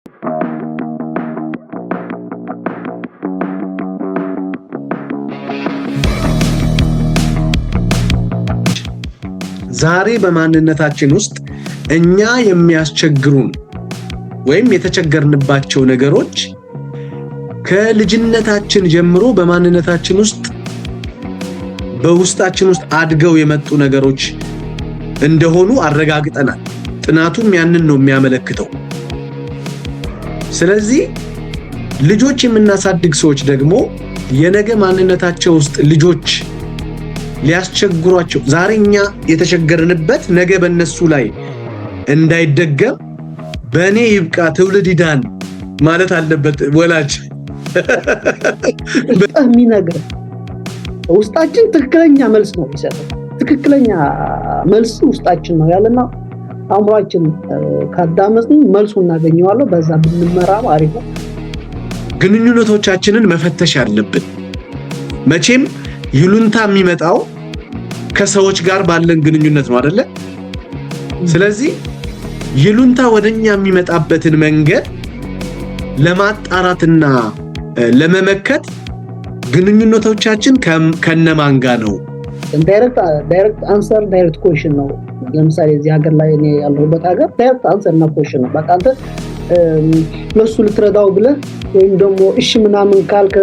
ዛሬ በማንነታችን ውስጥ እኛ የሚያስቸግሩን ወይም የተቸገርንባቸው ነገሮች ከልጅነታችን ጀምሮ በማንነታችን ውስጥ፣ በውስጣችን ውስጥ አድገው የመጡ ነገሮች እንደሆኑ አረጋግጠናል። ጥናቱም ያንን ነው የሚያመለክተው። ስለዚህ ልጆች የምናሳድግ ሰዎች ደግሞ የነገ ማንነታቸው ውስጥ ልጆች ሊያስቸግሯቸው፣ ዛሬ እኛ የተቸገርንበት ነገ በእነሱ ላይ እንዳይደገም፣ በእኔ ይብቃ ትውልድ ይዳን ማለት አለበት ወላጅ። የሚነግር ውስጣችን ትክክለኛ መልስ ነው የሚሰጠው። ትክክለኛ መልስ ውስጣችን ነው ያለና አእምሯችን ካዳመጥን መልሱ እናገኘዋለን። በዛ ብንመራ አሪፍ ነው። ግንኙነቶቻችንን መፈተሽ አለብን። መቼም ይሉንታ የሚመጣው ከሰዎች ጋር ባለን ግንኙነት ነው አይደለ? ስለዚህ ይሉንታ ወደኛ የሚመጣበትን መንገድ ለማጣራትና ለመመከት ግንኙነቶቻችን ከነማን ጋር ነው? Direct answer, direct question ነው። ለምሳሌ እዚህ ሀገር ላይ፣ እኔ ያለሁበት ሀገር፣ direct answer እና question ነው። በቃ አንተ ለእሱ ልትረዳው ብለህ ወይም ደግሞ እሺ ምናምን ካልክ፣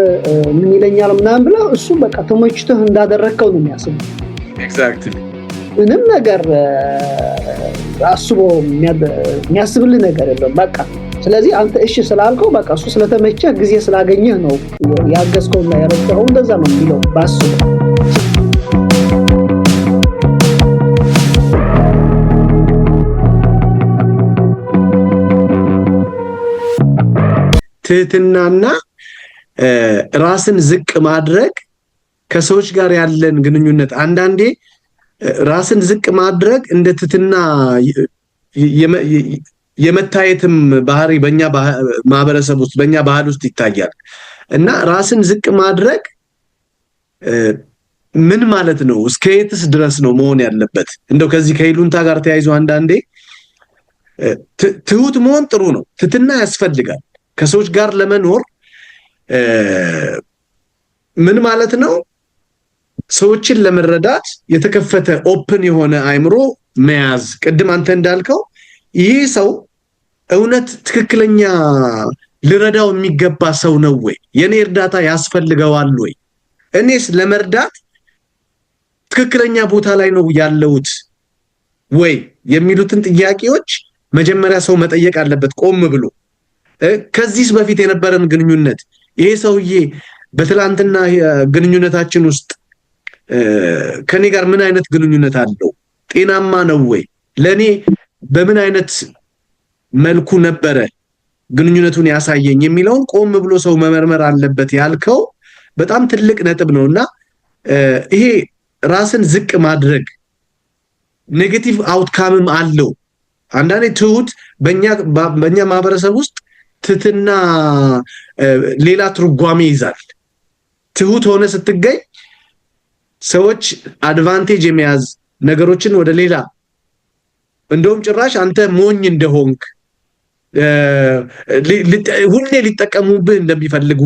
ምን ይለኛል ምናምን ብለህ፣ እሱ በቃ ተመችቶህ እንዳደረግከው ነው የሚያስበው። ምንም ነገር አስቦ የሚያስብልህ ነገር የለም። በቃ ስለዚህ አንተ እሺ ስላልከው፣ በቃ እሱ ስለተመቸህ፣ ጊዜ ስላገኘህ ነው ያገዝከውና ያረዳኸው፣ እንደዛ ነው የሚለው ባስበው። ትህትናና ራስን ዝቅ ማድረግ ከሰዎች ጋር ያለን ግንኙነት፣ አንዳንዴ ራስን ዝቅ ማድረግ እንደ ትህትና የመታየትም ባህሪ በእኛ ማህበረሰብ ውስጥ፣ በእኛ ባህል ውስጥ ይታያል። እና ራስን ዝቅ ማድረግ ምን ማለት ነው? እስከ የትስ ድረስ ነው መሆን ያለበት? እንደው ከዚህ ከይሉንታ ጋር ተያይዞ አንዳንዴ ትሁት መሆን ጥሩ ነው፣ ትህትና ያስፈልጋል። ከሰዎች ጋር ለመኖር ምን ማለት ነው? ሰዎችን ለመረዳት የተከፈተ፣ open የሆነ አእምሮ መያዝ። ቅድም አንተ እንዳልከው ይህ ሰው እውነት ትክክለኛ ልረዳው የሚገባ ሰው ነው ወይ? የኔ እርዳታ ያስፈልገዋል ወይ? እኔስ ለመርዳት ትክክለኛ ቦታ ላይ ነው ያለሁት ወይ የሚሉትን ጥያቄዎች መጀመሪያ ሰው መጠየቅ አለበት ቆም ብሎ። ከዚህስ በፊት የነበረን ግንኙነት፣ ይሄ ሰውዬ በትላንትና ግንኙነታችን ውስጥ ከኔ ጋር ምን አይነት ግንኙነት አለው? ጤናማ ነው ወይ? ለኔ በምን አይነት መልኩ ነበረ ግንኙነቱን ያሳየኝ የሚለውን ቆም ብሎ ሰው መመርመር አለበት ያልከው በጣም ትልቅ ነጥብ ነውና ይሄ ራስን ዝቅ ማድረግ negative outcome ም አለው። አንዳንዴ ትሁት በእኛ ማህበረሰብ ውስጥ ትህትና ሌላ ትርጓሜ ይዛል። ትሁት ሆነ ስትገኝ ሰዎች advantage የመያዝ ነገሮችን ወደ ሌላ፣ እንደውም ጭራሽ አንተ ሞኝ እንደሆንክ፣ ሁሌ ሊጠቀሙብህ እንደሚፈልጉ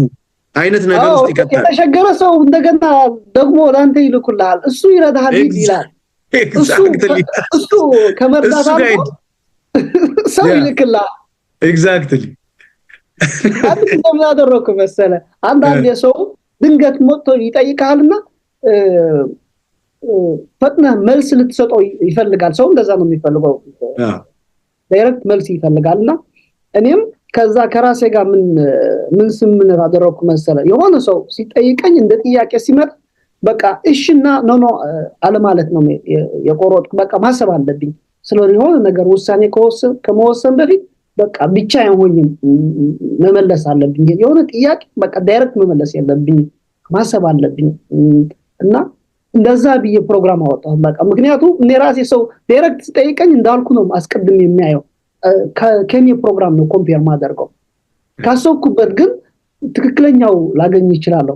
አይነት ነገር ውስጥ ይከታል። የተቸገረ ሰው እንደገና ደግሞ ለአንተ ይልኩልሃል። እሱ ይረዳሃል ይላል። እሱ ከመርዳት አልፎ ሰው ይልክልሃል። አንድ ጊዜ ምን አደረኩ መሰለህ? አንዳንድ የሰው ድንገት መጥቶ ይጠይቅሃልና ፈጥነህ መልስ ልትሰጠው ይፈልጋል። ሰው እንደዛ ነው የሚፈልገው። Direct መልስ ይፈልጋል። እና እኔም ከዛ ከራሴ ጋር ምን ምን ስምምነት አደረግኩ መሰለህ? የሆነ ሰው ሲጠይቀኝ፣ እንደ ጥያቄ ሲመጣ፣ በቃ እሽና no no አለማለት ነው የቆረጥኩ። በቃ ማሰብ አለብኝ ስለ የሆነ ነገር ውሳኔ ከመወሰን በፊት፣ በቃ ብቻ ሆኜ መመለስ አለብኝ። የሆነ ጥያቄ በቃ direct መመለስ የለብኝም፣ ማሰብ አለብኝ። እና እንደዛ ብዬ ፕሮግራም አወጣሁ። በቃ ምክንያቱም እኔ ራሴ ሰው direct ሲጠይቀኝ እንዳልኩ ነው አስቀድሜ የሚያየው፣ ከኔ ፕሮግራም ነው compare ማደርገው። ካሰብኩበት ግን ትክክለኛው ላገኝ ይችላለሁ።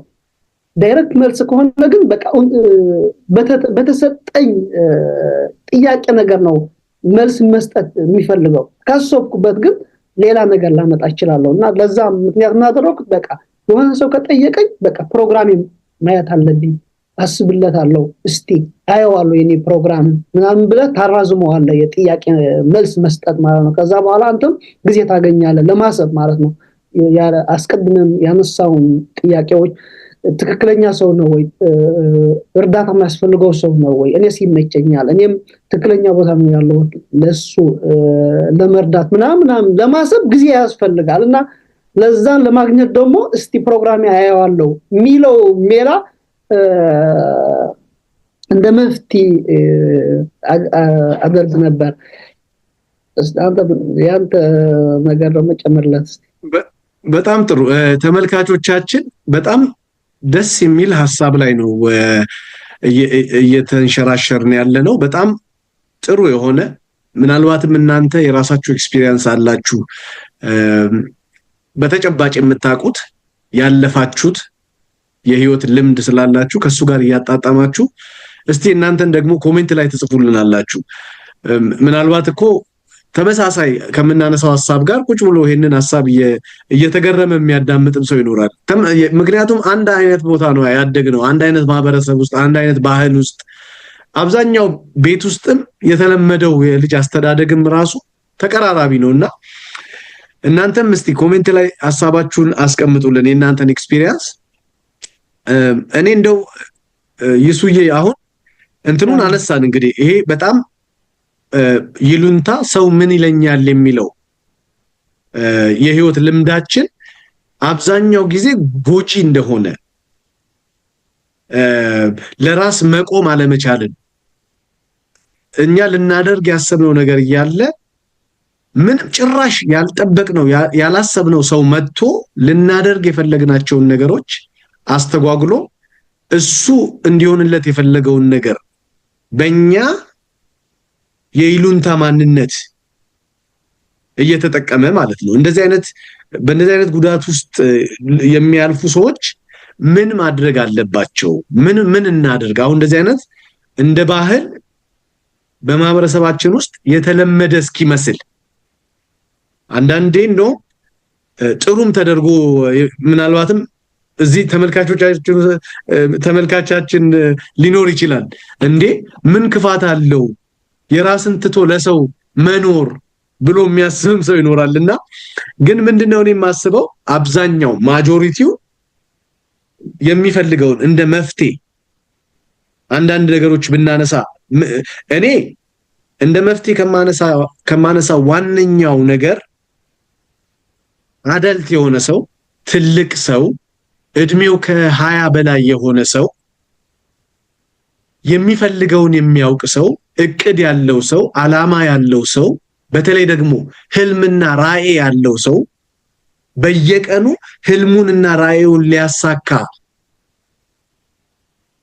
Direct መልስ ከሆነ ግን በቃ በተሰጠኝ ጥያቄ ነገር ነው መልስ መስጠት የሚፈልገው። ካሰብኩበት ግን ሌላ ነገር ላመጣ እችላለሁ። እና ለዛ ምክንያት የማደረኩት በቃ የሆነ ሰው ከጠየቀኝ በቃ ፕሮግራሜ ማየት አለብኝ፣ አስብለታለሁ፣ እስቲ አየዋለሁ የኔ ፕሮግራም ምናምን ብለህ ታራዝመዋለህ፣ የጥያቄ መልስ መስጠት ማለት ነው። ከዛ በኋላ አንተም ጊዜ ታገኛለህ ለማሰብ ማለት ነው። አስቀድመን ያነሳውን ጥያቄዎች ትክክለኛ ሰው ነው ወይ፣ እርዳታ የሚያስፈልገው ሰው ነው ወይ፣ እኔስ ይመቸኛል፣ እኔም ትክክለኛ ቦታ ነው ያለሁት ለሱ ለመርዳት ምናምን ምናምን ለማሰብ ጊዜ ያስፈልጋል። እና ለዛን ለማግኘት ደግሞ እስቲ ፕሮግራሜ አየዋለሁ የሚለው ሜላ እንደ መፍትሄ አደርግ ነበር። ያንተ ነገር ደግሞ ጨምርለት። በጣም ጥሩ ተመልካቾቻችን፣ በጣም ደስ የሚል ሀሳብ ላይ ነው እየተንሸራሸርን ያለ ነው። በጣም ጥሩ የሆነ፣ ምናልባትም እናንተ የራሳችሁ experience አላችሁ፣ በተጨባጭ የምታውቁት ያለፋችሁት የህይወት ልምድ ስላላችሁ ከሱ ጋር እያጣጣማችሁ እስቲ እናንተን ደግሞ comment ላይ ትጽፉልናላችሁ። ምናልባት እኮ ተመሳሳይ ከምናነሳው ሀሳብ ጋር ቁጭ ብሎ ይሄንን ሀሳብ እየተገረመ የሚያዳምጥም ሰው ይኖራል። ምክንያቱም አንድ አይነት ቦታ ነው ያደግነው፣ አንድ አይነት ማህበረሰብ ውስጥ፣ አንድ አይነት ባህል ውስጥ፣ አብዛኛው ቤት ውስጥም የተለመደው የልጅ አስተዳደግም ራሱ ተቀራራቢ ነውና እናንተም እስቲ comment ላይ ሀሳባችሁን አስቀምጡልን፣ የእናንተን experience። እኔ እንደው ይሱዬ አሁን እንትኑን አነሳን፣ እንግዲህ ይሄ በጣም ይሉንታ፣ ሰው ምን ይለኛል የሚለው የህይወት ልምዳችን አብዛኛው ጊዜ ጎጂ እንደሆነ፣ ለራስ መቆም አለመቻልን፣ እኛ ልናደርግ ያሰብነው ነገር እያለ ምንም ጭራሽ ያልጠበቅነው ያላሰብነው ሰው መጥቶ ልናደርግ የፈለግናቸውን ነገሮች አስተጓጉሎ እሱ እንዲሆንለት የፈለገውን ነገር በእኛ የይሉንታ ማንነት እየተጠቀመ ማለት ነው። እንደዚህ አይነት በእንደዚህ አይነት ጉዳት ውስጥ የሚያልፉ ሰዎች ምን ማድረግ አለባቸው? ምን ምን እናደርግ? አሁን እንደዚህ አይነት እንደ ባህል በማህበረሰባችን ውስጥ የተለመደ እስኪመስል፣ አንዳንዴ እንደው ጥሩም ተደርጎ፣ ምናልባትም እዚህ ተመልካቾቻችን ተመልካቻችን ሊኖር ይችላል። እንዴ ምን ክፋት አለው የራስን ትቶ ለሰው መኖር ብሎ የሚያስብም ሰው ይኖራልና፣ ግን ምንድነው እኔ የማስበው አብዛኛው majority ው የሚፈልገውን እንደ መፍትሄ አንዳንድ ነገሮች ብናነሳ፣ እኔ እንደ መፍትሄ ከማነሳ ዋነኛው ነገር adult የሆነ ሰው፣ ትልቅ ሰው፣ እድሜው ከ20 በላይ የሆነ ሰው፣ የሚፈልገውን የሚያውቅ ሰው፣ እቅድ ያለው ሰው፣ አላማ ያለው ሰው፣ በተለይ ደግሞ ህልምና ራዕይ ያለው ሰው፣ በየቀኑ ህልሙንና ራዕዩን ሊያሳካ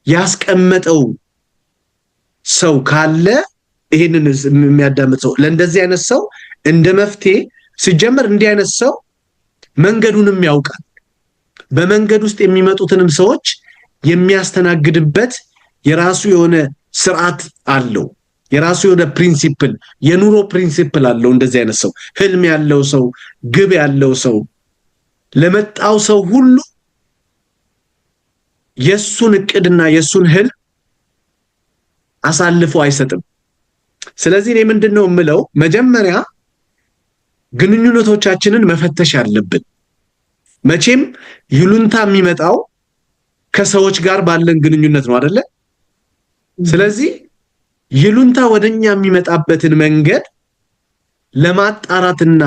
ያስቀመጠው ሰው ካለ፣ ይሄንን የሚያዳምጥ ሰው፣ ለእንደዚህ አይነት ሰው እንደ መፍትሄ፣ ሲጀመር እንዲህ አይነት ሰው መንገዱንም ያውቃል። በመንገድ ውስጥ የሚመጡትንም ሰዎች የሚያስተናግድበት የራሱ የሆነ ስርዓት አለው። የራሱ የሆነ principle፣ የኑሮ principle አለው። እንደዚህ አይነት ሰው፣ ህልም ያለው ሰው፣ ግብ ያለው ሰው ለመጣው ሰው ሁሉ የሱን እቅድና የሱን ህልም አሳልፎ አይሰጥም። ስለዚህ እኔ ምንድነው የምለው፣ መጀመሪያ ግንኙነቶቻችንን መፈተሽ አለብን። መቼም ይሉንታ የሚመጣው ከሰዎች ጋር ባለን ግንኙነት ነው አይደለ? ስለዚህ ይሉንታ ወደኛ የሚመጣበትን መንገድ ለማጣራትና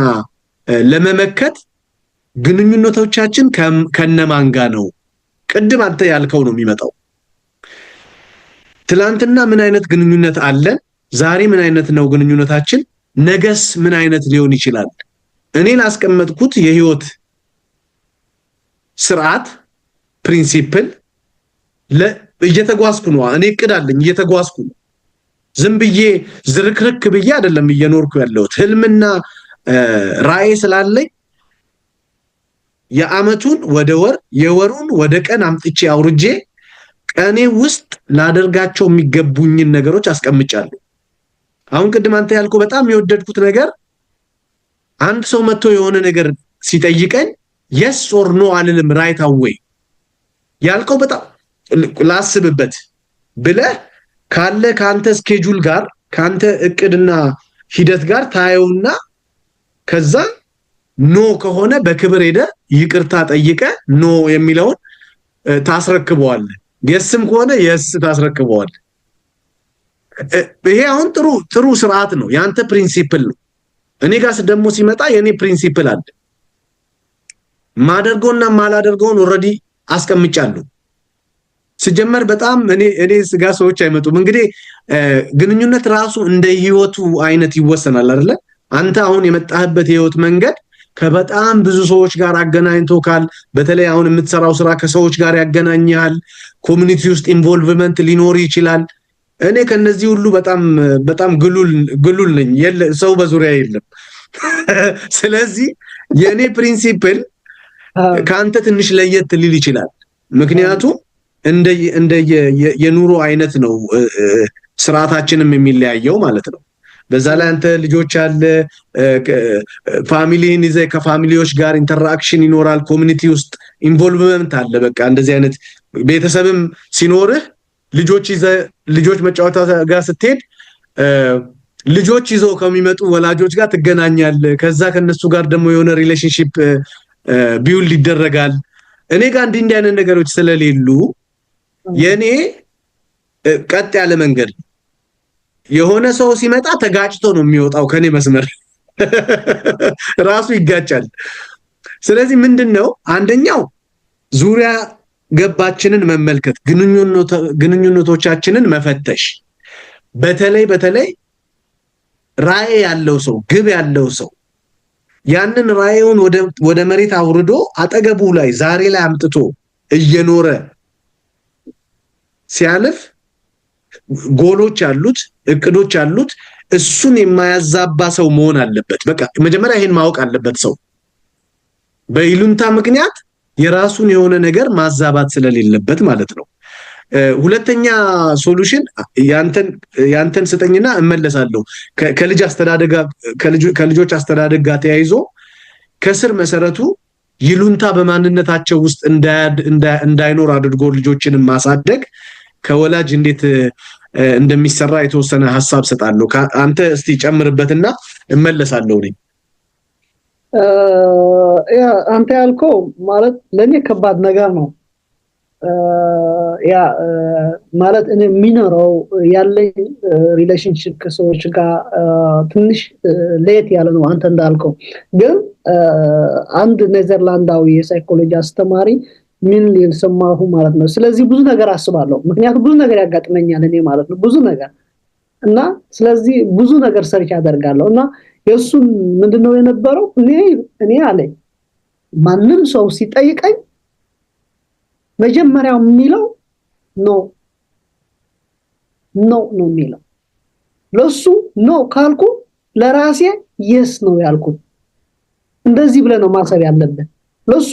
ለመመከት ግንኙነቶቻችን ከነማን ጋር ነው? ቅድም አንተ ያልከው ነው የሚመጣው። ትላንትና ምን አይነት ግንኙነት አለን? ዛሬ ምን አይነት ነው ግንኙነታችን? ነገስ ምን አይነት ሊሆን ይችላል? እኔ ላስቀመጥኩት የህይወት ስርዓት principle እየተጓዝኩ ነው። እኔ እቅድ አለኝ፣ እየተጓዝኩ ነው። ዝም ብዬ ዝርክርክ ብዬ አይደለም እየኖርኩ ያለሁት። ህልምና ራዕይ ስላለኝ የአመቱን ወደ ወር፣ የወሩን ወደ ቀን አምጥቼ አውርጄ ቀኔ ውስጥ ላደርጋቸው የሚገቡኝን ነገሮች አስቀምጫለሁ። አሁን ቅድም አንተ ያልከው በጣም የወደድኩት ነገር አንድ ሰው መጥቶ የሆነ ነገር ሲጠይቀኝ yes or no አልልም right away። ያልከው በጣም ላስብበት ብለህ ካለ ከአንተ schedule ጋር፣ ከአንተ እቅድና ሂደት ጋር ታየውና ከዛ no ከሆነ በክብር ሄደህ ይቅርታ ጠይቀህ no የሚለውን ታስረክበዋለህ። Yes ም ከሆነ yes ታስረክበዋለህ። ይሄ አሁን ጥሩ ጥሩ ስርዓት ነው፣ የአንተ principle ነው። እኔ ጋር ደግሞ ሲመጣ የኔ principle አለ። ማደርገውና ማላደርገውን already አስቀምጫለሁ። ሲጀመር በጣም እኔ ጋ ሰዎች አይመጡም። እንግዲህ ግንኙነት ራሱ እንደ ህይወቱ አይነት ይወሰናል አይደለ? አንተ አሁን የመጣህበት የህይወት መንገድ ከበጣም ብዙ ሰዎች ጋር አገናኝቶካል። በተለይ አሁን የምትሰራው ስራ ከሰዎች ጋር ያገናኝሃል። Community ውስጥ involvement ሊኖር ይችላል። እኔ ከነዚህ ሁሉ በጣም በጣም ግሉል ግሉል ነኝ። ሰው በዙሪያዬ የለም። ስለዚህ የእኔ principle ከአንተ ትንሽ ለየት ሊል ይችላል። ምክንያቱም እንደ የኑሮ አይነት ነው ስርዓታችንም የሚለያየው ማለት ነው። በዛ ላይ አንተ ልጆች አለ፣ family ህን ይዘህ ከ family ዎች ጋር interaction ይኖራል። Community ውስጥ involvement አለ። በቃ እንደዚህ አይነት ቤተሰብም ሲኖርህ ልጆች ይዘህ ልጆች መጫወቻ ጋር ስትሄድ ልጆች ይዘው ከሚመጡ ወላጆች ጋር ትገናኛለህ። ከዛ ከነሱ ጋር ደግሞ የሆነ relationship build ይደረጋል። እኔ ጋር እንዲህ እንዲህ አይነት ነገሮች ስለሌሉ የኔ ቀጥ ያለ መንገድ፣ የሆነ ሰው ሲመጣ ተጋጭቶ ነው የሚወጣው፣ ከኔ መስመር ራሱ ይጋጫል። ስለዚህ ምንድን ነው፣ አንደኛው ዙሪያ ገባችንን መመልከት፣ ግንኙነቶቻችንን መፈተሽ፣ በተለይ በተለይ ራዕይ ያለው ሰው፣ ግብ ያለው ሰው ያንን ራዕዩን ወደ መሬት አውርዶ አጠገቡ ላይ ዛሬ ላይ አምጥቶ እየኖረ ሲያልፍ፣ ጎሎች አሉት፣ እቅዶች አሉት። እሱን የማያዛባ ሰው መሆን አለበት። በቃ መጀመሪያ ይሄን ማወቅ አለበት ሰው፣ በይሉኝታ ምክንያት የራሱን የሆነ ነገር ማዛባት ስለሌለበት ማለት ነው። ሁለተኛ solution ያንተን ስጠኝና እመለሳለሁ። ከልጅ አስተዳደግ ከልጆች አስተዳደግ ጋር ተያይዞ ከስር መሰረቱ ይሉኝታ በማንነታቸው ውስጥ እንዳይኖር አድርጎ ልጆችንም ማሳደግ ከወላጅ እንዴት እንደሚሰራ የተወሰነ ሀሳብ ሰጣለሁ። አንተ እስቲ ጨምርበትና እመለሳለሁ እኔ። አንተ ያልከው ማለት ለእኔ ከባድ ነገር ነው። Yeah፣ ማለት እኔ የሚኖረው ያለኝ relationship ከሰዎች ጋር ትንሽ ለየት ያለ ነው። አንተ እንዳልከው ግን አንድ ኔዘርላንዳዊ የ psychology አስተማሪ ምን ሊል ሰማሁ ማለት ነው። ስለዚህ ብዙ ነገር አስባለሁ፣ ምክንያቱም ብዙ ነገር ያጋጥመኛል እኔ ማለት ነው፣ ብዙ ነገር። እና ስለዚህ ብዙ ነገር search አደርጋለሁ። እና የእሱን ምንድነው የነበረው፣ እኔ አለኝ ማንም ሰው ሲጠይቀኝ መጀመሪያው የሚለው no፣ no ነው የሚለው። ለሱ no ካልኩ ለራሴ yes ነው ያልኩት። እንደዚህ ብለህ ነው ማሰብ ያለብን። ለሱ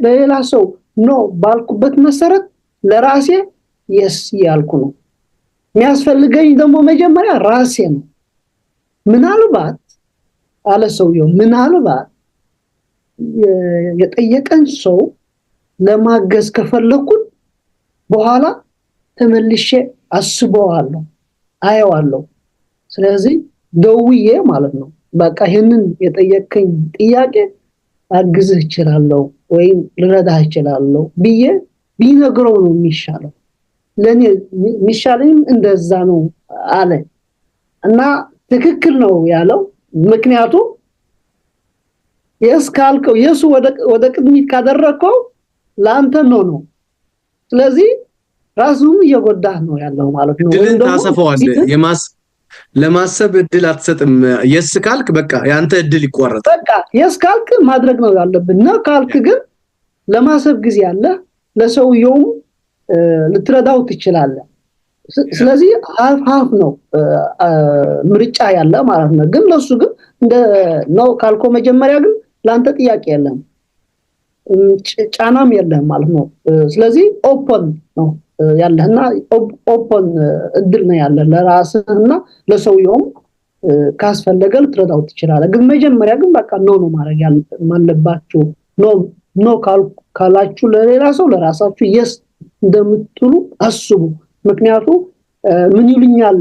ለሌላ ሰው no ባልኩበት መሰረት ለራሴ yes ያልኩ ነው። የሚያስፈልገኝ ደግሞ መጀመሪያ ራሴ ነው። ምናልባት አለ ሰውየው፣ ምናልባት የጠየቀን ሰው ለማገዝ ከፈለኩት በኋላ ተመልሼ አስበዋለሁ፣ አየዋለሁ። ስለዚህ ደውዬ ማለት ነው፣ በቃ ይህንን የጠየቅከኝ ጥያቄ አግዝህ እችላለሁ ወይም ልረዳህ እችላለሁ ብዬ ቢነግረው ነው የሚሻለው። ለእኔ የሚሻለኝም እንደዛ ነው አለ። እና ትክክል ነው ያለው። ምክንያቱም yes ካልከው፣ yes ኡ ወደ ቅድሚት ካደረግከው ለአንተ no ነው። ስለዚህ ራሱን እየጎዳህ ነው ያለው ማለት ነው። እድልን ታሰፋዋለህ። ለማሰብ እድል አትሰጥም። Yes ካልክ በቃ የአንተ እድል ይቋረጣል። በቃ yes ካልክ ማድረግ ነው ያለብን። No ካልክ ግን ለማሰብ ጊዜ አለ፣ ለሰውየውም ልትረዳው ትችላለህ። ስለዚህ half half ነው ምርጫ ያለ ማለት ነው። ግን ለሱ ግን እንደ no ካልከው መጀመሪያ ግን ለአንተ ጥያቄ የለም፣ ጫናም የለህም ማለት ነው። ስለዚህ open ነው ያለህና open እድል ነው ያለህ ለራስህና ለሰውየውም። ካስፈለገ ልትረዳው ትችላለህ። ግን መጀመሪያ ግን በቃ no ነው ማድረግ ያለባችሁ። No no ካላችሁ ለሌላ ሰው ለራሳችሁ yes እንደምትሉ አስቡ። ምክንያቱ ምን ይሉኛል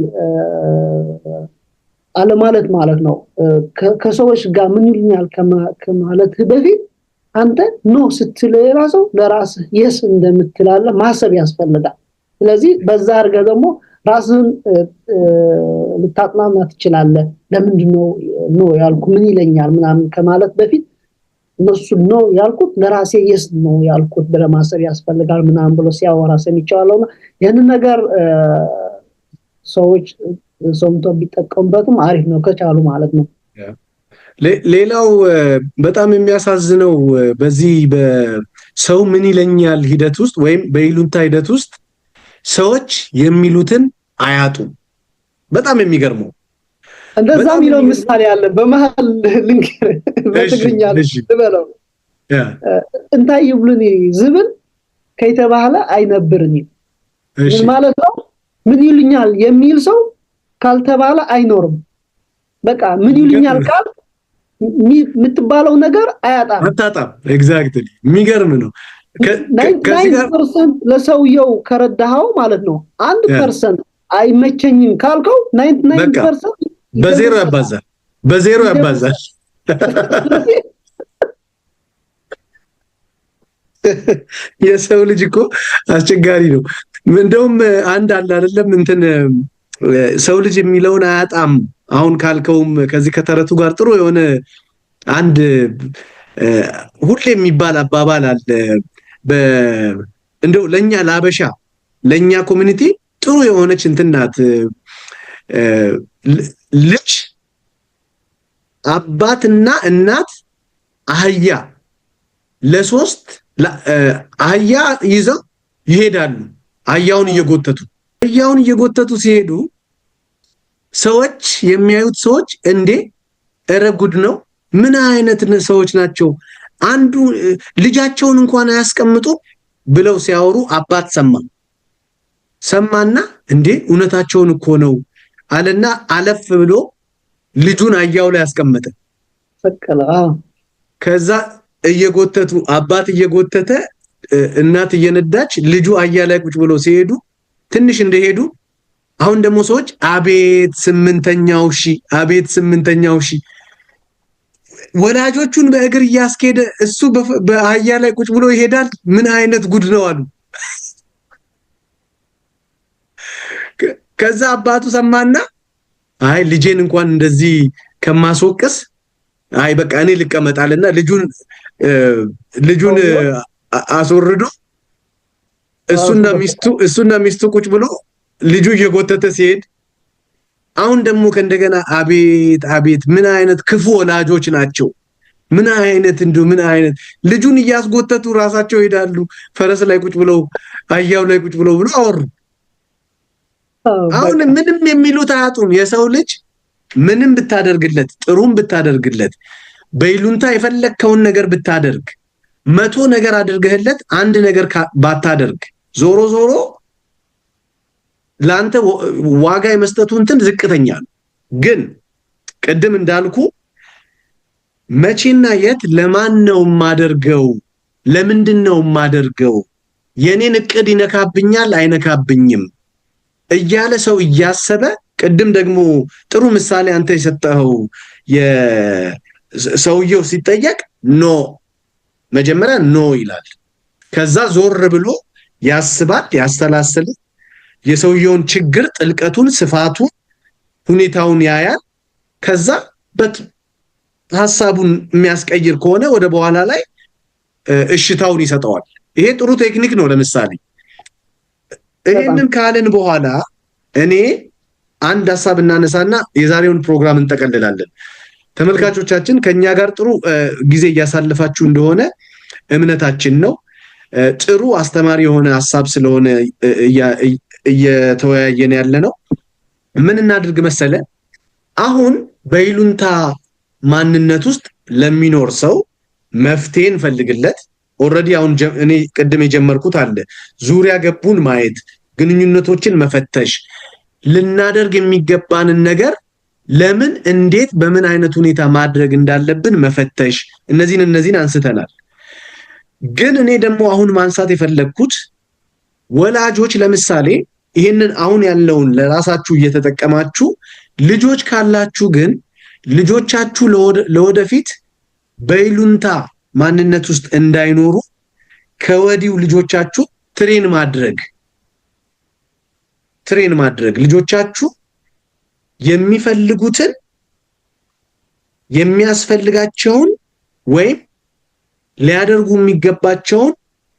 አለማለት ማለት ነው። ከሰዎች ጋር ምን ይሉኛል ከማለት በፊት አንተ no ስትል ለሌላ ሰው ለራስህ yes እንደምትላለ ማሰብ ያስፈልጋል። ስለዚህ በዛ አድርገህ ደግሞ ራስህን ልታጥናና ትችላለህ። ለምንድን ነው no ያልኩ፣ ምን ይለኛል ምናምን ከማለት በፊት እነሱ no ያልኩት ለራሴ yes ነው ያልኩት ብለህ ማሰብ ያስፈልጋል ምናምን ብሎ ሲያወራ ሰምቼዋለሁና ይህንን ነገር ሰዎች ሰምቶ ቢጠቀሙበትም አሪፍ ነው ከቻሉ ማለት ነው። ሌላው በጣም የሚያሳዝነው በዚህ በሰው ምን ይለኛል ሂደት ውስጥ ወይም በይሉኝታ ሂደት ውስጥ ሰዎች የሚሉትን አያጡም። በጣም የሚገርመው እንደዛ የሚለው ምሳሌ አለ። በመሀል ልንገር፣ በትግርኛ ልበለው፣ እንታይ ይብሉኒ ዝብል ከይተባህለ አይነብርን። ምን ማለት ነው? ምን ይሉኛል የሚል ሰው ካልተባለ አይኖርም። በቃ ምን ይሉኛል ካል የምትባለው ነገር አያጣም። አታጣም። Exactly፣ የሚገርም ነው። 9% ለሰውየው ከረዳኸው ማለት ነው። 1% አይመቸኝም ካልከው 99% በዜሮ ያባዛል፣ በዜሮ ያባዛል። የሰው ልጅ እኮ አስቸጋሪ ነው። እንደውም አንድ አለ አይደለም እንትን ሰው ልጅ የሚለውን አያጣም። አሁን ካልከውም ከዚህ ከተረቱ ጋር ጥሩ የሆነ አንድ ሁሌ የሚባል አባባል አለ። እንደው ለኛ ለአበሻ ለኛ community ጥሩ የሆነች እንትን ናት። ልጅ አባትና እናት አህያ ለሶስት አህያ ይዘው ይሄዳሉ። አህያውን እየጎተቱ ሲሄዱ ሰዎች የሚያዩት ሰዎች እንዴ እረ ጉድ ነው፣ ምን አይነት ሰዎች ናቸው? አንዱ ልጃቸውን እንኳን አያስቀምጡ ብለው ሲያወሩ አባት ሰማና እንዴ እውነታቸውን እኮ ነው አለና አለፍ ብሎ ልጁን አህያው ላይ አስቀመጠ። ከዛ እየጎተቱ አባት እየጎተተ እናት እየነዳች ልጁ አህያ ላይ ቁጭ ብሎ ሲሄዱ ትንሽ እንደሄዱ አሁን ደግሞ ሰዎች አቤት ስምንተኛው ሺ፣ አቤት ስምንተኛው ሺ፣ ወላጆቹን በእግር እያስኬደ እሱ በአህያ ላይ ቁጭ ብሎ ይሄዳል። ምን አይነት ጉድ ነው አሉ። ከዛ አባቱ ሰማና አይ ልጄን እንኳን እንደዚህ ከማስወቅስ አይ በቃ እኔ ልቀመጣልና ልጁን አስወርዶ እሱና ሚስቱ ቁጭ ብሎ ልጁ እየጎተተ ሲሄድ አሁን ደግሞ ከእንደገና አቤት አቤት ምን አይነት ክፉ ወላጆች ናቸው፣ ምን አይነት እንዱ ምን አይነት ልጁን እያስጎተቱ ራሳቸው ይሄዳሉ ፈረስ ላይ ቁጭ ብለው አህያው ላይ ቁጭ ብለው ብሎ አወሩ። አሁን ምንም የሚሉት አያጡም። የሰው ልጅ ምንም ብታደርግለት፣ ጥሩም ብታደርግለት፣ በይሉንታ የፈለግከውን ነገር ብታደርግ፣ 100 ነገር አድርገህለት አንድ ነገር ባታደርግ ዞሮ ዞሮ ለአንተ ዋጋ የመስጠቱ እንትን ዝቅተኛ ነው። ግን ቅድም እንዳልኩ መቼና የት ለማን ነው የማደርገው? ለምንድን ነው የማደርገው? የኔን እቅድ ይነካብኛል አይነካብኝም እያለ ሰው እያሰበ ቅድም ደግሞ ጥሩ ምሳሌ አንተ የሰጠኸው የሰውየው ሲጠየቅ no መጀመሪያ no ይላል። ከዛ ዞር ብሎ ያስባል፣ ያሰላስላል። የሰውየውን ችግር ጥልቀቱን፣ ስፋቱን፣ ሁኔታውን ያያል። ከዛ ሀሳቡን የሚያስቀይር ከሆነ ወደ በኋላ ላይ እሽታውን ይሰጠዋል። ይሄ ጥሩ ቴክኒክ ነው። ለምሳሌ ይሄንን ካልን በኋላ እኔ አንድ ሀሳብ እናነሳና የዛሬውን ፕሮግራም እንጠቀልላለን። ተመልካቾቻችን ከኛ ጋር ጥሩ ጊዜ እያሳለፋችሁ እንደሆነ እምነታችን ነው። ጥሩ አስተማሪ የሆነ ሀሳብ ስለሆነ እየተወያየን ያለ ነው። ምን እናድርግ መሰለ፣ አሁን በይሉንታ ማንነት ውስጥ ለሚኖር ሰው መፍትሄ እንፈልግለት። Already አሁን እኔ ቅድም የጀመርኩት አለ፣ ዙሪያ ገቡን ማየት፣ ግንኙነቶችን መፈተሽ፣ ልናደርግ የሚገባንን ነገር ለምን፣ እንዴት፣ በምን አይነት ሁኔታ ማድረግ እንዳለብን መፈተሽ፣ እነዚህን አንስተናል። ግን እኔ ደግሞ አሁን ማንሳት የፈለግኩት ወላጆች ለምሳሌ ይህንን አሁን ያለውን ለራሳችሁ እየተጠቀማችሁ ልጆች ካላችሁ ግን ልጆቻችሁ ለወደፊት በይሉንታ ማንነት ውስጥ እንዳይኖሩ ከወዲሁ ልጆቻችሁ train ማድረግ፣ ልጆቻችሁ የሚፈልጉትን፣ የሚያስፈልጋቸውን ወይም ሊያደርጉ የሚገባቸውን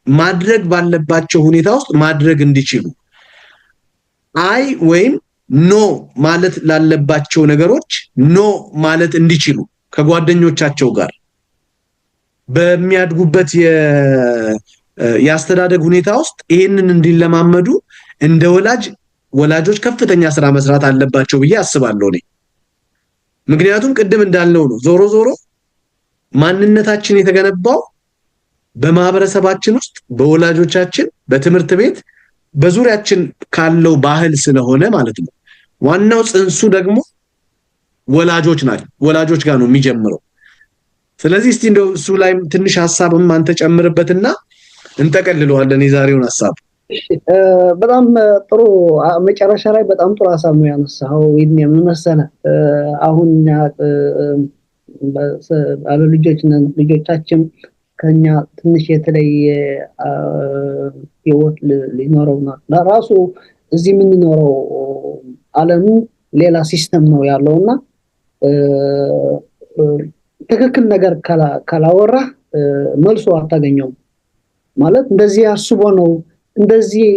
ማድረግ ባለባቸው ሁኔታ ውስጥ ማድረግ እንዲችሉ፣ አይ ወይም no ማለት ላለባቸው ነገሮች no ማለት እንዲችሉ፣ ከጓደኞቻቸው ጋር በሚያድጉበት የአስተዳደግ ሁኔታ ውስጥ ይሄንን እንዲለማመዱ እንደ ወላጅ ወላጆች ከፍተኛ ስራ መስራት አለባቸው ብዬ አስባለሁ እኔ። ምክንያቱም ቅድም እንዳልነው ነው። ዞሮ ዞሮ ማንነታችን የተገነባው በማህበረሰባችን ውስጥ፣ በወላጆቻችን፣ በትምህርት ቤት፣ በዙሪያችን ካለው ባህል ስለሆነ ማለት ነው። ዋናው ጽንሱ ደግሞ ወላጆች ናቸው። ወላጆች ጋር ነው የሚጀምረው። ስለዚህ እስቲ እንደው እሱ ላይም ትንሽ ሀሳብም አንተ ጨምርበትና እንጠቀልለዋለን የዛሬውን ሀሳብ። በጣም ጥሩ፣ መጨረሻ ላይ በጣም ጥሩ ሀሳብ ነው ያነሳኸው። ይሄን ምን መሰለህ፣ አሁን እኛ ባለ ልጆች ነን። ልጆቻችን ከኛ ትንሽ የተለየ ህይወት ሊኖረው ነው። ራሱ እዚህ የምንኖረው ዓለሙ ሌላ system ነው ያለው እና ትክክል ነገር ካላወራህ መልሶ አታገኘውም። ማለት እንደዚህ አስቦ ነው፣ እንደዚህ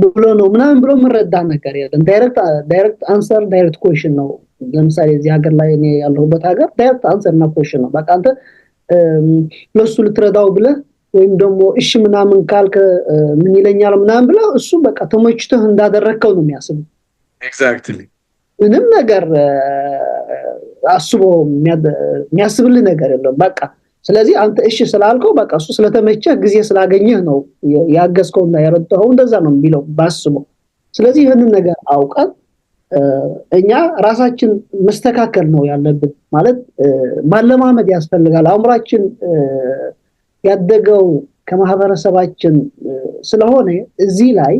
ብሎ ነው ምናምን ብሎ የምንረዳ ነገር የለም። Direct answer, direct question ነው። ለምሳሌ እዚህ ሀገር ላይ፣ እኔ ያለሁበት ሀገር፣ direct answer እና question ነው። በቃ አንተ ለሱ ልትረዳው ብለህ ወይም ደግሞ እሺ ምናምን ካልክ ምን ይለኛል ምናምን ብለህ እሱ በቃ ተመችቶህ እንዳደረግከው ነው የሚያስበው። ምንም ነገር አስቦ የሚያስብልህ ነገር የለም። በቃ ስለዚህ አንተ እሺ ስላልከው፣ በቃ እሱ ስለተመቸህ፣ ጊዜ ስላገኘህ ነው ያገዝከውና የረዳኸው፣ እንደዛ ነው የሚለው ባስበው። ስለዚህ ይህንን ነገር አውቀን እኛ ራሳችን መስተካከል ነው ያለብን። ማለት ማለማመድ ያስፈልጋል። አእምሯችን ያደገው ከማህበረሰባችን ስለሆነ እዚህ ላይ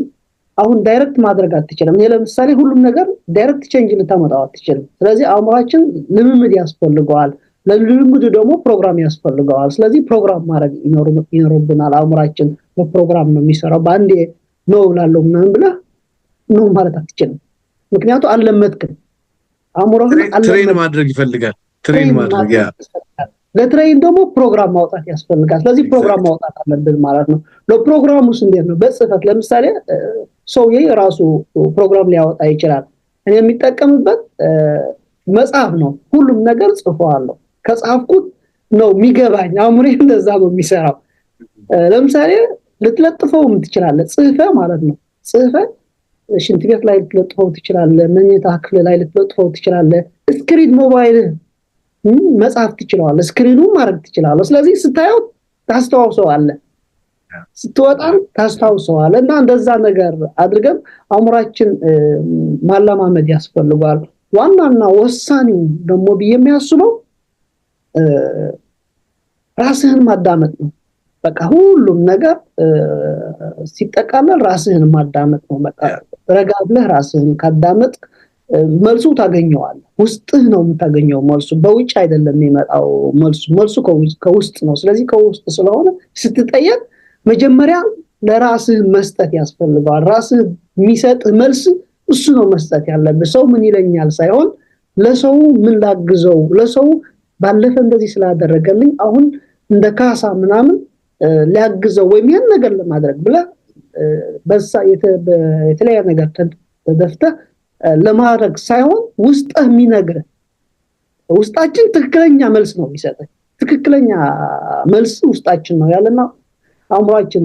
አሁን direct ማድረግ አትችልም። እኔ ለምሳሌ ሁሉም ነገር direct change ልታመጣው አትችልም። ስለዚህ አእምሯችን ልምምድ ያስፈልገዋል። ለልምምዱ ደግሞ ፕሮግራም ያስፈልገዋል። ስለዚህ ፕሮግራም ማድረግ ይኖርብናል። አእምሯችን በፕሮግራም ነው የሚሰራው። በአንዴ no ላለው ምናምን ብለህ no ማለት አትችልም። ምክንያቱ አልለመድክም። አእምሮህን train ማድረግ ይፈልጋል። Train ማድረግ፣ yeah። ለ train ደግሞ ፕሮግራም ማውጣት ያስፈልጋል። ስለዚህ ፕሮግራም ማውጣት አለብን ማለት ነው። ለፕሮግራሙስ እንዴት ነው? በጽፈት ለምሳሌ ሰውዬ የራሱ ፕሮግራም ሊያወጣ ይችላል። እኔ የሚጠቀምበት መጽሐፍ ነው። ሁሉም ነገር ጽፈዋለሁ። ከጻፍኩት ነው የሚገባኝ። አእምሮዬ እንደዛ ነው የሚሰራው። ለምሳሌ ልትለጥፈውም ትችላለህ፣ ጽፈህ ማለት ነው። ጽፈህ ሽንት ቤት ላይ ልትለጥፈው ትችላለህ። መኝታ ክፍል ላይ ልትለጥፈው ትችላለህ። Screen ሞባይልህ መጻፍ ትችለዋለህ። Screen ኑ ማድረግ ትችላለህ። ስለዚህ ስታየው ታስታውሰዋለህ፣ ስትወጣም ታስታውሰዋለህ። እና እንደዛ ነገር አድርገን አእምሯችን ማለማመድ ያስፈልገዋል። ዋናና ወሳኙ ደግሞ ብዬ የሚያስበው ራስህን ማዳመጥ ነው። በቃ ሁሉም ነገር ሲጠቃለል ራስህን ማዳመጥ ነው። በቃ ረጋ ብለህ ራስህን ካዳመጥክ መልሱ ታገኘዋለህ። ውስጥህ ነው የምታገኘው መልሱ፣ በውጭ አይደለም የሚመጣው መልሱ። መልሱ ከውስጥ ነው። ስለዚህ ከውስጥ ስለሆነ ስትጠየቅ መጀመሪያ ለራስህ መስጠት ያስፈልገዋል። ራስህ የሚሰጥህ መልስ እሱ ነው መስጠት ያለብህ። ሰው ምን ይለኛል ሳይሆን ለሰው ምን ላግዘው፣ ለሰው ባለፈ እንደዚህ ስላደረገልኝ አሁን እንደ ካሳ ምናምን ሊያግዘው ወይም ያን ነገር ለማድረግ ብለህ በዛ የተለያየ ነገር ተደፍተህ ለማድረግ ሳይሆን ውስጥህ የሚነግርህ፣ ውስጣችን ትክክለኛ መልስ ነው የሚሰጥህ። ትክክለኛ መልስ ውስጣችን ነው ያለና አእምሯችን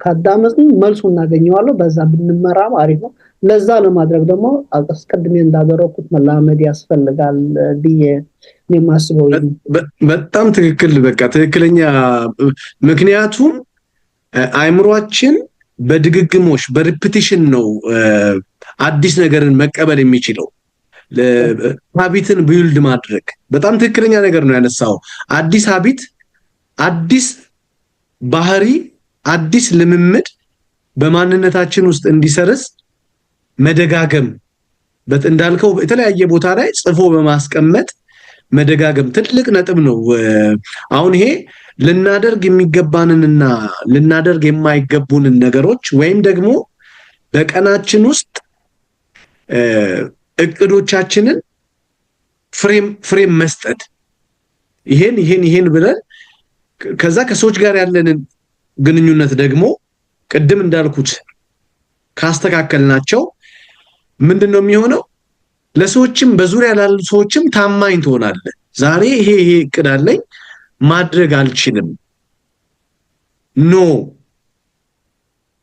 ካዳመጥን መልሱ እናገኘዋለን። በዛ ብንመራም አሪፍ ነው። ለዛ ለማድረግ ደግሞ አስቀድሜ እንዳደረኩት መላመድ ያስፈልጋል ብዬ የማስበው። በጣም ትክክል። በቃ ትክክለኛ፣ ምክንያቱም አእምሯችን በድግግሞሽ፣ በ repetition ነው አዲስ ነገርን መቀበል የሚችለው። Habit ን build ማድረግ በጣም ትክክለኛ ነገር ነው ያነሳው። አዲስ habit፣ አዲስ ባህሪ፣ አዲስ ልምምድ በማንነታችን ውስጥ እንዲሰርጽ መደጋገም፣ እንዳልከው የተለያየ ቦታ ላይ ጽፎ በማስቀመጥ መደጋገም ትልቅ ነጥብ ነው። አሁን ይሄ ልናደርግ የሚገባንንና ልናደርግ የማይገቡንን ነገሮች ወይም ደግሞ በቀናችን ውስጥ እቅዶቻችንን frame መስጠት፣ ይሄን ይሄን ይሄን ብለን፣ ከዛ ከሰዎች ጋር ያለንን ግንኙነት ደግሞ ቅድም እንዳልኩት ካስተካከልናቸው ምንድን ነው የሚሆነው? ለሰዎችም፣ በዙሪያ ላሉ ሰዎችም ታማኝ ትሆናለህ። ዛሬ ይሄ ይሄ እቅድ አለኝ፣ ማድረግ አልችልም። No፣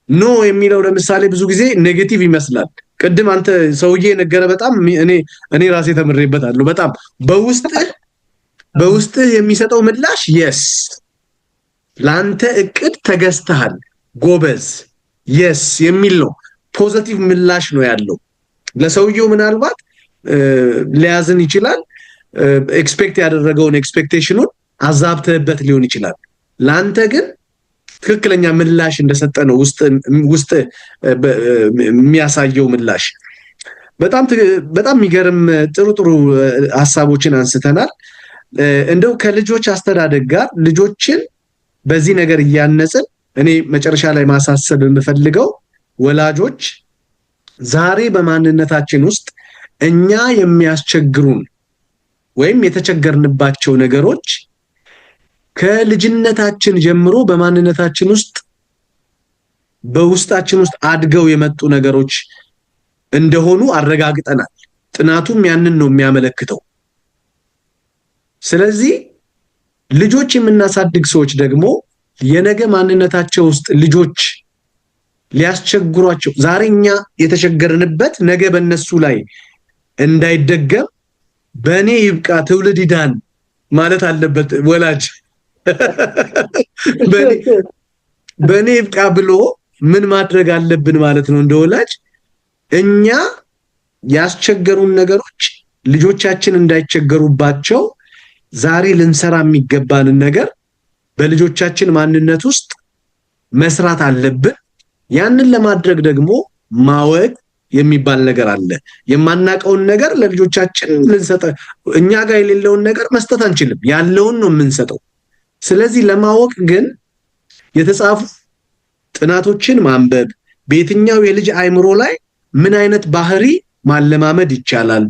no የሚለው ለምሳሌ ብዙ ጊዜ negative ይመስላል። ቅድም አንተ ሰውዬ የነገረ በጣም እኔ ራሴ ተምሬበታለሁ። በጣም በውስጥህ የሚሰጠው ምላሽ yes፣ ለአንተ እቅድ ተገዝተሃል፣ ጎበዝ፣ yes የሚል ነው። Positive ምላሽ ነው ያለው። ለሰውየው ምናልባት ሊያዝን ይችላል። Expect ያደረገውን expectation ኑን አዛብተህበት ሊሆን ይችላል። ለአንተ ግን ትክክለኛ ምላሽ እንደሰጠ ነው ውስጥ የሚያሳየው ምላሽ። በጣም በጣም የሚገርም ጥሩ ጥሩ ሀሳቦችን አንስተናል። እንደው ከልጆች አስተዳደግ ጋር ልጆችን በዚህ ነገር እያነጽን፣ እኔ መጨረሻ ላይ ማሳሰብ የምፈልገው ወላጆች ዛሬ በማንነታችን ውስጥ እኛ የሚያስቸግሩን ወይም የተቸገርንባቸው ነገሮች ከልጅነታችን ጀምሮ በማንነታችን ውስጥ፣ በውስጣችን ውስጥ አድገው የመጡ ነገሮች እንደሆኑ አረጋግጠናል። ጥናቱም ያንን ነው የሚያመለክተው። ስለዚህ ልጆች የምናሳድግ ሰዎች ደግሞ የነገ ማንነታቸው ውስጥ ልጆች ሊያስቸግሯቸው፣ ዛሬ እኛ የተቸገርንበት ነገ በእነሱ ላይ እንዳይደገም፣ በእኔ ይብቃ ትውልድ ይዳን ማለት አለበት ወላጅ። በእኔ ይብቃ ብሎ ምን ማድረግ አለብን ማለት ነው? እንደ ወላጅ እኛ ያስቸገሩን ነገሮች ልጆቻችን እንዳይቸገሩባቸው ዛሬ ልንሰራ የሚገባንን ነገር በልጆቻችን ማንነት ውስጥ መስራት አለብን። ያንን ለማድረግ ደግሞ ማወቅ የሚባል ነገር አለ። የማናውቀውን ነገር ለልጆቻችን ልንሰጠ፣ እኛ ጋር የሌለውን ነገር መስጠት አንችልም። ያለውን ነው የምንሰጠው። ስለዚህ ለማወቅ ግን የተጻፉ ጥናቶችን ማንበብ፣ በየትኛው የልጅ አእምሮ ላይ ምን አይነት ባህሪ ማለማመድ ይቻላል፣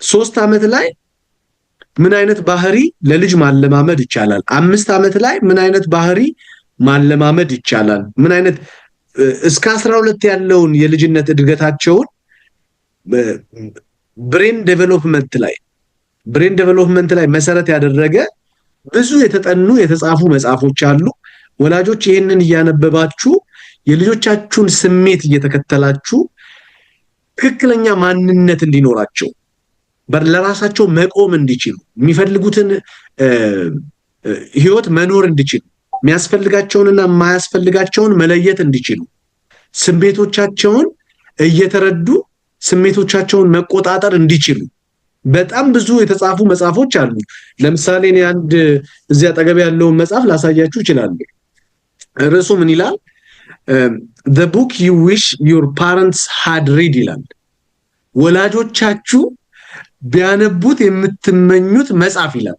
3 ዓመት ላይ ምን አይነት ባህሪ ለልጅ ማለማመድ ይቻላል፣ 5 ዓመት ላይ ምን አይነት ባህሪ ማለማመድ ይቻላል፣ ምን አይነት እስከ 12 ያለውን የልጅነት እድገታቸውን brain development ላይ መሰረት ያደረገ ብዙ የተጠኑ የተጻፉ መጽሐፎች አሉ። ወላጆች ይህንን እያነበባችሁ፣ የልጆቻችሁን ስሜት እየተከተላችሁ፣ ትክክለኛ ማንነት እንዲኖራቸው፣ ለራሳቸው መቆም እንዲችሉ፣ የሚፈልጉትን ህይወት መኖር እንዲችሉ፣ የሚያስፈልጋቸውንና የማያስፈልጋቸውን መለየት እንዲችሉ፣ ስሜቶቻቸውን እየተረዱ ስሜቶቻቸውን መቆጣጠር እንዲችሉ በጣም ብዙ የተጻፉ መጽሐፎች አሉ። ለምሳሌ እኔ አንድ እዚህ አጠገብ ያለውን መጽሐፍ ላሳያችሁ እችላለሁ። ርዕሱ ምን ይላል? "The Book You Wish Your Parents Had Read" ይላል። ወላጆቻችሁ ቢያነቡት የምትመኙት መጽሐፍ ይላል።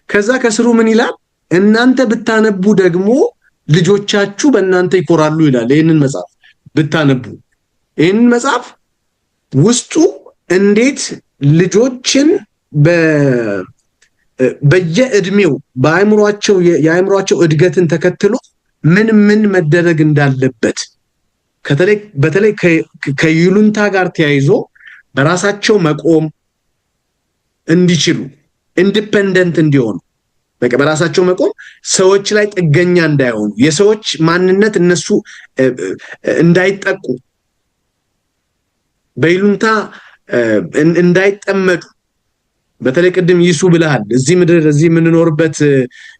ከዛ ከስሩ ምን ይላል? እናንተ ብታነቡ ደግሞ ልጆቻችሁ በእናንተ ይኮራሉ ይላል። ይህንን መጽሐፍ ብታነቡ፣ ይህንን መጽሐፍ ውስጡ እንዴት ልጆችን በየእድሜው በአእምሯቸው የአእምሯቸው እድገትን ተከትሎ ምን ምን መደረግ እንዳለበት፣ በተለይ ከይሉኝታ ጋር ተያይዞ በራሳቸው መቆም እንዲችሉ፣ independent እንዲሆኑ፣ በቃ በራሳቸው መቆም፣ ሰዎች ላይ ጥገኛ እንዳይሆኑ፣ የሰዎች ማንነት እነሱ እንዳይጠቁ፣ በይሉኝታ እንዳይጠመዱ። በተለይ ቅድም ይሱ ብለሃል። እዚህ ምድር፣ እዚህ የምንኖርበት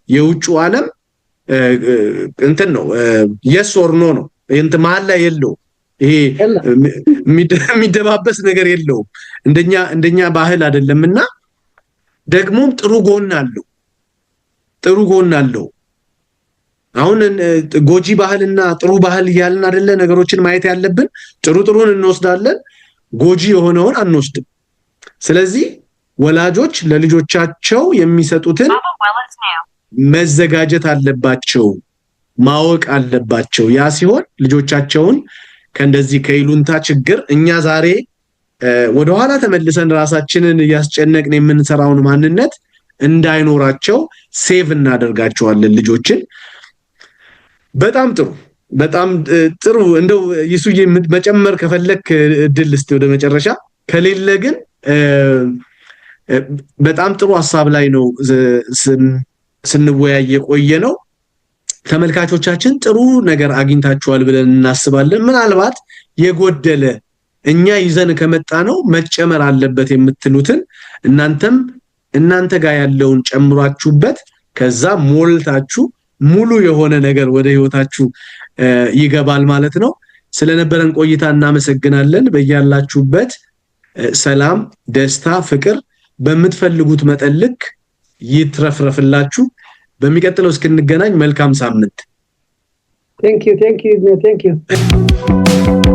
የውጩ ዓለም እንትን ነው፣ yes or no ነው፣ እንትን መሀል ላይ የለው። ይሄ የሚደባበስ ነገር የለውም። እንደኛ ባህል አይደለምና ደግሞም ጥሩ ጎን አለው። ጥሩ ጎን አለው። አሁን ጎጂ ባህልና ጥሩ ባህል እያልን አይደለ ነገሮችን ማየት ያለብን። ጥሩ ጥሩን እንወስዳለን፣ ጎጂ የሆነውን አንወስድም። ስለዚህ ወላጆች ለልጆቻቸው የሚሰጡትን መዘጋጀት አለባቸው፣ ማወቅ አለባቸው። ያ ሲሆን ልጆቻቸውን ከእንደዚህ ከይሉንታ ችግር፣ እኛ ዛሬ ወደኋላ ተመልሰን ራሳችንን እያስጨነቅን የምንሰራውን ማንነት እንዳይኖራቸው save እናደርጋቸዋለን ልጆችን። በጣም ጥሩ፣ በጣም ጥሩ። እንደው ይሱዬ መጨመር ከፈለክ እድል እስቲ ወደ መጨረሻ፣ ከሌለ ግን በጣም ጥሩ ሀሳብ ላይ ነው ስንወያይ የቆየ ነው። ተመልካቾቻችን ጥሩ ነገር አግኝታችኋል ብለን እናስባለን። ምናልባት የጎደለ፣ እኛ ይዘን ከመጣነው መጨመር አለበት የምትሉትን እናንተም እናንተ ጋር ያለውን ጨምሯችሁበት ከዛ ሞልታችሁ ሙሉ የሆነ ነገር ወደ ህይወታችሁ ይገባል ማለት ነው። ስለነበረን ቆይታ እናመሰግናለን። በያላችሁበት ሰላም፣ ደስታ፣ ፍቅር በምትፈልጉት መጠን ልክ ይትረፍረፍላችሁ። በሚቀጥለው እስክንገናኝ መልካም ሳምንት። Thank you, thank you, thank you.